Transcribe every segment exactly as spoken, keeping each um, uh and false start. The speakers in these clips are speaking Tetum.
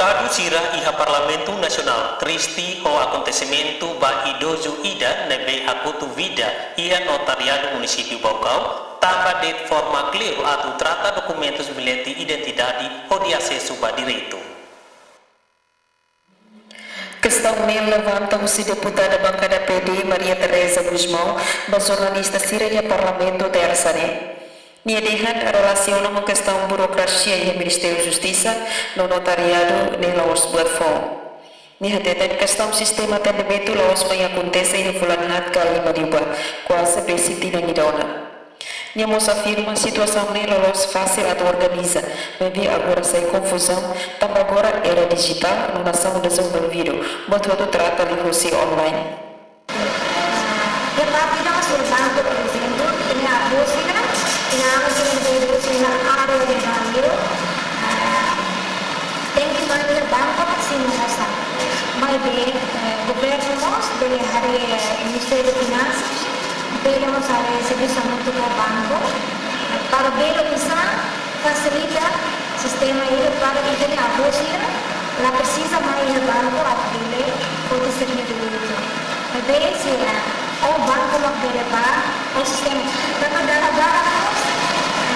Deputadu sira iha Parlamentu Nasionál triste ho akontesimentu ba idozu ida ne'ebé hakotu vida iha Notariadu Munisípiu Baucau, tanba de'it forma kle'ur atu trata dokumentus bilhete identidade hodi asesu ba direitu. Kestaun ne'e levanta husi deputada bankada P D, Maria Teresa Gusmão, ba jornalista sira iha Parlamentu tersa ne'e. Nia dehan relasiona ho kestaun burokrasia iha Ministériu Justisa no Notariadu ne'e la'ós buat foun. Nia hateten kestaun sistema atendimentu la'ós foin akontese iha fulan haat ka lima liubá, kuaze besik tinan ida ona. Nia mós afirma situasaun ne'e la'ós fasil atu organiza, maibé agora sai konfuzaun, tanba agora era dijitál no nasaun dezenvolvidu, buat hotu trata liuhusi online. Iha parte ida mós iha banku, por ezemplu, iha avó sira, iha avó sira, iha área de value, ah, tenke mai iha banku para simu osan. Maibé, eh, governu mós bele haree, eh, Ministériu Finansas, bele mós haree servisu hamutuk ho banku, para bele oinsá fasilita sistema ida para ita-nia avó sira la presiza mai iha banku atu bele foti sira-nia direitu. Maibé se, eh, ou banku mak bele bá, ou sistema. Tanba dala barak mós,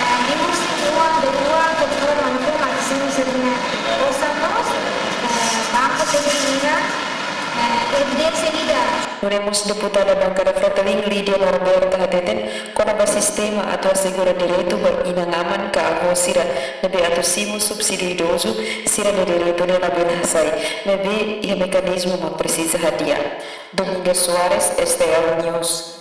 eh, liuhusi rua, de rua, ke forma, forma, ke simu sira-nia osan mós, eh, banku tenke iha, eh, evidénsia ida. Nune'e mós deputada bankada Fretilin, Lídia Norberta, hateten kona-ba sistema atu asegura direitu ba inan-aman ka avó sira ne'ebé atu simu subsídiu idozu, sira-nia direitu ne'e labele hasai, maibé iha mekanizmu mak presiza hadi'a. Domingas Soares, S T L News.